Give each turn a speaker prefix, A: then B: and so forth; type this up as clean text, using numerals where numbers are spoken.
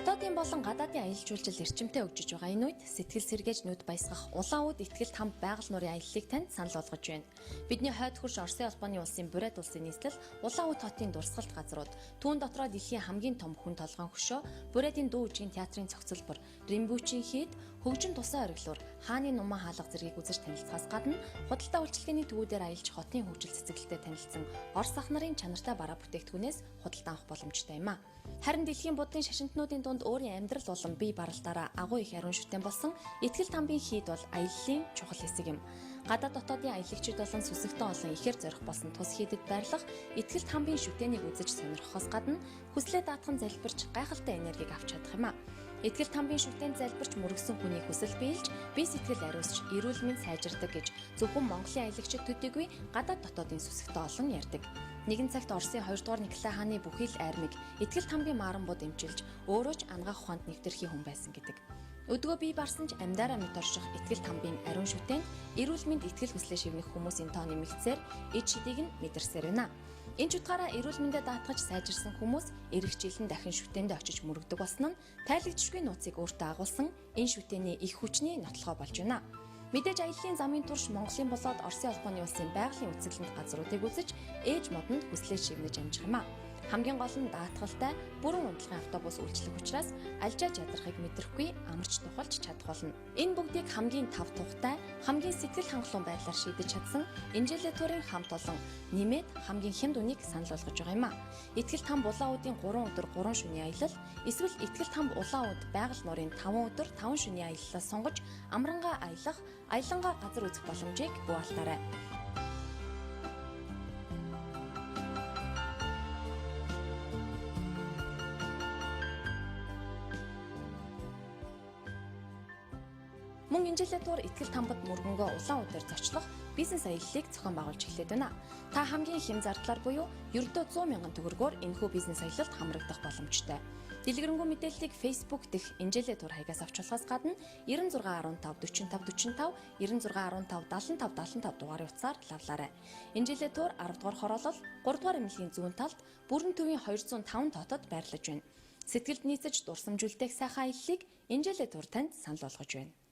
A: Дотоодын болон гадаадын аялал жуулчлал эрчимтэй хөгжиж байгаа энэ үед сэтгэл сэргээж нүд баясгах Улаан үүд Итгэл там байгаль нуурын аяллыг танд санал болгож байна. Бидний хойд хөрш Оросын холбооны улсын Бурайд улсын нийслэл Улаан үүд хотын дурсгалт газрууд, түүн дотроо дэлхийн хамгийн том хүн толгойн хөшөө, Бурайдын дуу үжигийн театрын цогцлбор, Римбүчийн хийд, хөгжин тусан ориглуур, хааны нумаа хаалга зэргийг үзэж танилцахаас гадна худалдаа үйлчилгээний төвүүдээр аялж хотын хөгжил цэцэглэлтэй танилцсан Орос ах нарын чанартай бараа бүтээгдэхүүнээс худалдан авах боломжтой юм а. Харин дэлхийн буддын шашинтнуудын дунд өөрийн амьдрал болон бие баралтаараа агуу их ариун шүтэн болсон Итгэл тамбын хийд бол аяллаа чухал хэсэг юм. Гадаад дотоодын аялагчид болон сүсэгтэн олон ихээр зорих болсон тус хийдэд байрлах Итгэл тамбын шүтэнийг үзэж сонирхохоос гадна хүслээ даатхан залбирч гайхалтай энергийг авч чадах юм а. Итгэл тамбын шүтэнд залбирч мөргөсөн хүний хүсэл биелж, бие сэтгэл ариусч, эрүүл мэнд сайжирдаг гэж зөвхөн Монголын аялагчид төдийгүй гадаад дотоодын сүсэгтэн олон ярьдаг. Нэгэн цагт Оросын 2 дугаар Николай хааны бүхий л армийг Итгэл тамбын Maaranbud эмчилж, өөрөө ч ангаах ухаанд нэвтэрхий хүн байсан гэдэг. Өдгөө бие барсан ч амьдаараа мэт орших Итгэл тамбын ариун шүтэнд эрүүл мэнд итгэл хүслээ шивнэх хүмүүсийн тоо нэмэгдсээр ид шидийг нь мэдэрсээр байна. Энэ ч утгаараа эрүүл мэндэ даатгаж сайжирсан хүмүүс эх жилэн дахин шүтээндээ очиж мөрөгдөг болсон нь тайлагдшгүй нууцыг өөртөө агуулсан энэ шүтээний их хүчний нотлохоо болж байна. Мэдээж аяллаа замын турш Монголын болоод Оросын холбооны улсын байгалийн үзэсгэлэнт газруудыг үзэж ээж модонд хүслээ шивнэж амжих юм а. Хамгийн гол нь даатгалтай бүрэн унтлагын автобус үйлчлэх учраас алжааж ядрахыг мэдрэхгүй амарч тухалж чадах болно. Энэ бүгдийг хамгийн тав тухтай, хамгийн сэтгэл хангалуун байдлаар шийдэж чадсан Инжеле турын хамт олон нэмээд хамгийн хямд үнийг санал болгож байгаа юм а. Итгэл там Улаан үүдийн 3 өдөр 3 шөнийн аялал эсвэл Итгэл там Улаан үүд байгаль нуурын 5 өдөр 5 шөнийн аяллаа сонгож амрангаа аялах, аялангаа газар үзэх боломжийг бүү алдаарай. Мөн Инжеле тур Итгэл тамбад мөргөнгөө Улаан үүдээр зочлох бизнес аяллыг зохион байгуулж эхлээд байна. Та хамгийн хэм зардлаар буюу ердөө 100 мянган төгрөгөөр энэхүү бизнес аялалд хамрагдах боломжтой. Дэлгэрэнгүй мэдээллийг Facebook дэх Инжеле тур хаягаас авч болохоос гадна 96 15 45 45 96 15 75 75 дугаарын утсаар лавлаарай. Инжеле тур 10 дугаар хороолол 3 дугаар эмнэлгийн зүүн талд Бүрэн төвийн 205 хотод байрлаж байна. Сэтгэлд нийцэж дурсамж үлдээх сайхан аяллыг Инжеле тур танд санал болгож байна.